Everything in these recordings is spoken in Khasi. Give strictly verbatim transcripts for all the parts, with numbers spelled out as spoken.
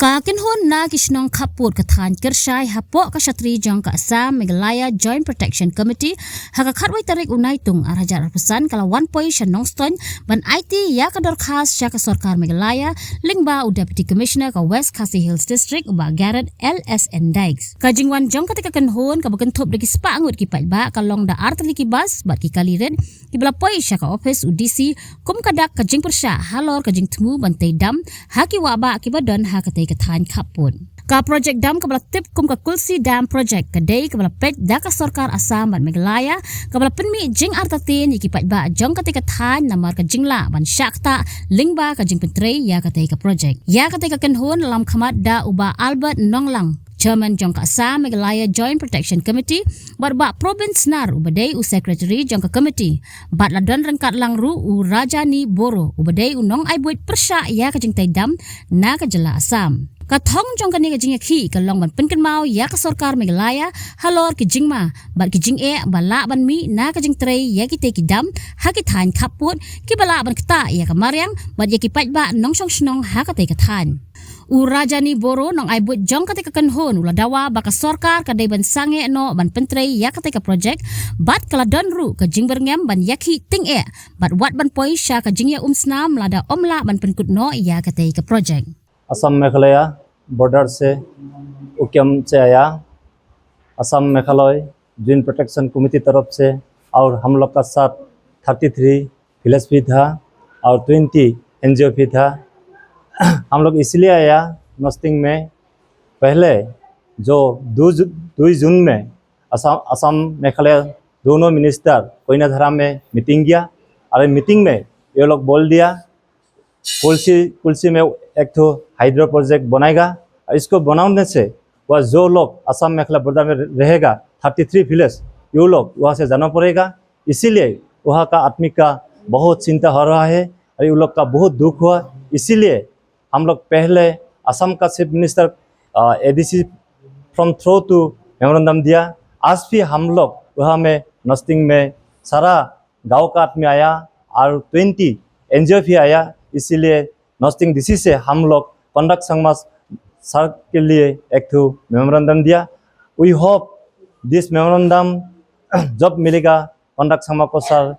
Ka kynhun na ki shnong khappud ka thaiñ Kyrshai hapoh ka shatri jong ka Assam Meghalaya Joint Protection Committee ha ka khatwei tarik u Naitung ar hajar arphew san ka la wan poi sha Nongstoiñ ban aiti ïa ka dorkhas sha ka sorkar Meghalaya lyngba u Deputy Commissioner ka West Khasi Hills District u Bah Garod L S N Dykes. Ka jingwan jong kata ka kynhun kaba kynthup da ki spah ngut ki paidbah ka long da artylli ki bas bad ki kali rit kiba la poi sha ka ophis u D C kum ka dak ka jingpyrshah halor ka jingthmu ban tei dam ha ki wah bah kiba don ha katei ka thaiñ khappud. Ka projek dam kaba la tip kum ka Kulsi Dam Project ka dei kaba la peit da ka sorkar Assam bad Meghalaya kaba la pynmih jingartatien ïa ki paidbah jong katei ka thaiñ namar ka jinglah ban shah ktah lyngba ka jingpyntrei ïa katei ka projek. Ïa katei ka kynhun la lam khmat da u Bah Albert Nonglang, Chairman jong ka Assam Meghalaya Joint Protection Committee bad Bah Probin Snar uba dei u Secretary jong ka committee. Bad la don ryngkat lang ruh u Rajani Boro uba dei u nongai buit pyrshah ïa ka jingtei dam na ka jylla Assam. Ka thong jong kane ka jingïakhih ka long ban pynkynmaw ïa ka sorkar Meghalaya halor ki jingma bad ki jingeh ba lah ban mih na ka jingtrei ïa kitei ki dam ha ki thaiñ khappud kiba lah ban ktah ïa ka mariang bad ïa ki paidbah nongshong shnong ha katei ka thaiñ. U Rajani Boro, nongai buit jong katei ka kynhun, u la dawa ba ka sorkar ka dei ban sangeh noh ban pyntrei ïa katei ka projek bad ka la don ruh ka jingbyrngem ban ïakhih tyngeh bad wat ban poi sha ka jingïaumsnam lada ym lah ban pynkut noh ïa katei ka projek. Assam Meghalaya border se Ukiam se aya, Assam Meghalaya Joint Protection Committee taraf se, aur hum log ka saath thirty three village bhi tha aur twenty N G O bhi tha. Hum log isliye aya Nongstoiñ mein, pehle jo dui June mein Assam Meghalaya dono minister Koinadhara mein meeting kiya aur meeting mein ye log bol diya Kulsi Kulsi mein ek tho hydro project banayega aur isko banaane se wah jo log Assam Meghalaya border mein rahega thirty three village, ye log wahan se jana padega. Isliye wahan ka aadmi ka bahut chinta ho raha hai aur ye log ka bahut dukh hua. Isliye hum log pehle Assam ka Chief Minister, ADC from through to memorandum diya. Aaj bhi hum log wahan mein Nongstoiñ mein sara गांव का आदमी आया और twenty N G O भी आया, इसलिए नौस्टिंग डीसी से हम लोग कोंडाक संगमा सर के लिए एक ठो मेमोरेंडम दिया। We hope this memorandum जब मिलेगा, कोंडाक संगमा को सर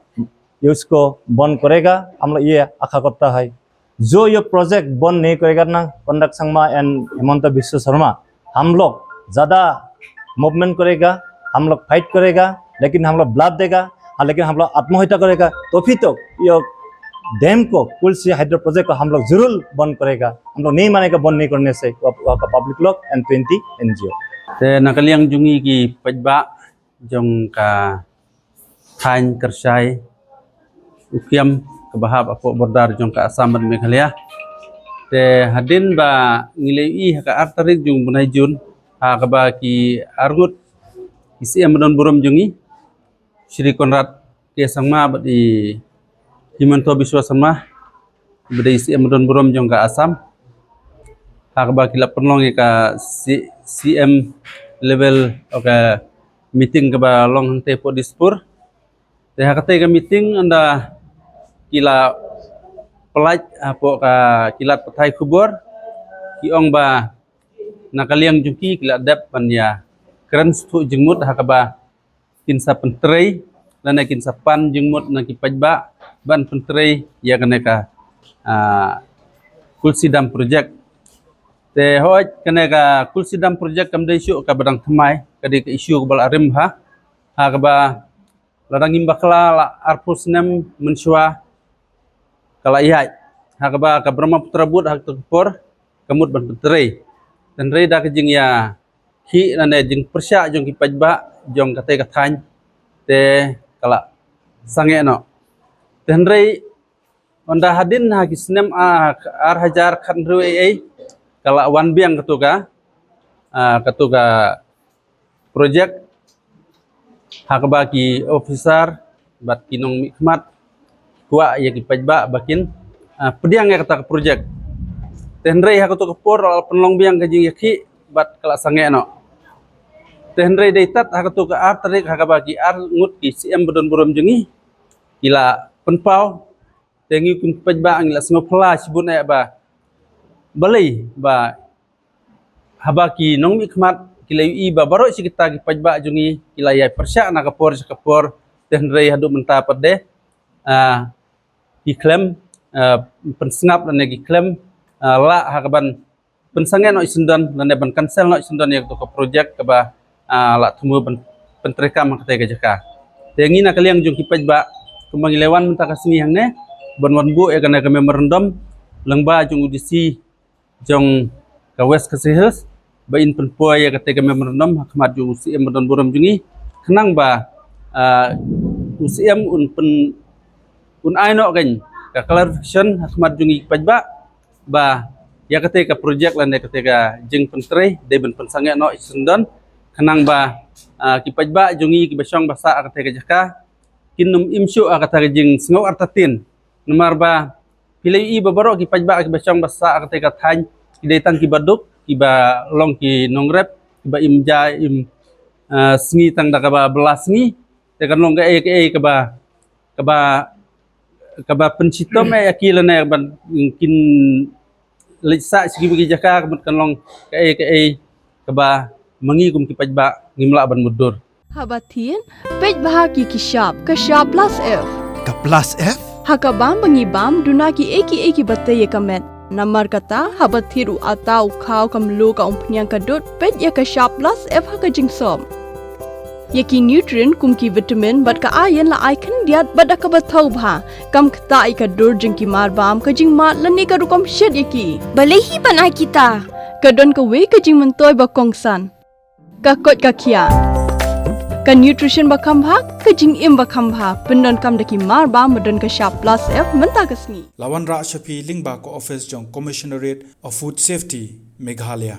ये उसको बंद करेगा, हम लोग ये आशा करता है। जो ये प्रोजेक्ट बंद नहीं करेगा ना, कोंडाक संगमा एंड हिमंत बिस्व सरमा, हम लोग ज्यादा मूवमेंट करेगा, हम लोग फाइट करेगा, लेकिन हम लोग ब्लड देगा, हाँ, लेकिन हम लोग आत्महत्या करेगा, तो फिर तो ये डैम को, कुलसी हाइड्रो प्रोजेक्ट को हम लोग जरूर बंद करेगा। हम लोग नहीं मानेगा बंद नहीं करने से, वो, वो का पब्लिक लोग एंड ट्वेंटी एनजीओ। Te na ka liang jong ngi ki paidbah jong ka thaiñ Kyrshai, u Kiam, kaba hap hapoh border jong ka Assam bad Meghalaya. Te hadien ba ngi la ïohi ha ka ar tarik jong u bnai Jun, ha kaba ki arngut ki C M ba don burom jong ngi, Shri Conrad K Sangma bad i Himanta Biswa Sarma, ba dei C M ba don burom jong ka Assam, ha kaba ki la pynlong ïa ka C-, C M level, okay, meeting kaba long hangtei hapoh Dispur. Te ha katei ka meeting ynda ki la pynlait hapoh ka, ki lad pathai khubor, ki ong ba na ka liang jong ki, ki la dep ban ïa kren sngewthuh jingmut ha kaba kin sa pyntrei lane kin sa pan jingmut na ki paidbah ban pyntrei ïa kane ka, ah, Kulsi Dam Project. Te hooid kane ka Kulsi Dam Project kam dei shuh kaba dang thymmai, ka dei ka issue kaba la rim bha, ha kaba lada ngim bakla la arphew snem mynshuwa ka la ïaid, ha kaba ka Brahmaputra Board ha kato ka por ka mut ban pyntrei. Te hynrei da ka jingïakhih lane jingpyrshah jong ki paidbah jong katei ka thaiñ te ka la sangeh noh. Te hynrei ynda hadien ha ki snem, ah, ar hajar khathynriew ei ei ka la wan biang kato ka, ah, kato ka project, ha kaba ki officer bad ki nongmihkhmat kwah ïa ki paidbah ba kin, ah, pdiang ïa kata ka project. Te hynrei ha kato ka por la pynlong biang ka jingïakhih bad ka la sangeh noh. Te hynrei dei tad ha kato ka ar tarik ha kaba ki arngut ki C M ba don burom jong ngi ki la pynpaw. Te ngi kum ki paidbah ngi la sngewphylla shibun eh ba balei ba haba ki nongmihkhmat ki la ïohi ba baroh shi katta ki paidbah jong ngi ki la ïai pyrshah na ka por sha ka por, te hynrei haduh mynta pat de, ah, ki khlem, ah, pynsngap lane ki khlem, ah, lah ha kaban pynsangeh noh shisyndon lane ban cancel noh shisyndon ïa kato ka project kaba, ah, la thmu ban pyntreikam ha katei ka jaka. Te ngi na ka liang jong ki paidbah, kumba ngi la wan mynta ka sngi hangne ban wan buh ïa kane ka memorandum lyngba jong u D C jong ka West Khasi Hills ba in pynpoi ïa katei ka memorandum ha khmat jong u C M ba don burom jong ngi, khnang ba, ah, u C M un pyn, un ai noh kein ka clarification ha khmat jong ngi ki paidbah ba ïa katei ka project lane katei ka jingpyntrei dei ban pynsangeh noh shisyndon, khnang ba, ah, ki paidbah jong ngi kiba shong ba sah ha katei ka jaka kin ym im shuh ha kata ka jingsngew artatien. Namar ba phi la ïohi ba baroh ki paidbah kiba shong ba sah ha katei ka thaiñ ki dei tang kiba duk, kiba long ki nongrep, kiba im ja im, ah, sngi tang da kaba bylla sngi. Te kan long kaei kaei kaba, kaba, kaba pynshitom ïa ki lane ban kin leit sah sha kiba ki jaka, ka mut kan long kaei kaei kaba ma ngi kum ki paidbah ngim lah ban mutdur. Haba thied, peit bha ki ki shap, ka shap plus F. Ka plus F? Ha ka bam ba ngi bam, duna kiei kiei kiba tei ïa ka met. Namar kata, haba thied u atta, u khaw, ka mluh, ka umphniang, ka dud, peit ïa ka shap plus F ha ka jingsop. Ïa ki nutrient kum ki vitamin bad ka iron la ai khyndiat bad da kaba thaw bha. Kam ktah ïa ka dur jong ki mar bam, ka jingmad lane ka rukom shet ïa ki. Balei hi ban ai kita? Ka don kawei ka jingmyntoi ba kongsan. Ka koit ka khiah. Ka nutrition ba kham bha, ka jingim ba kham bha. Pyndonkam da ki mar bam ba don ka shap plus F mynta ka sngi. La wanrah sha phi lyngba ka office jong Commissionerate of Food Safety, Meghalaya.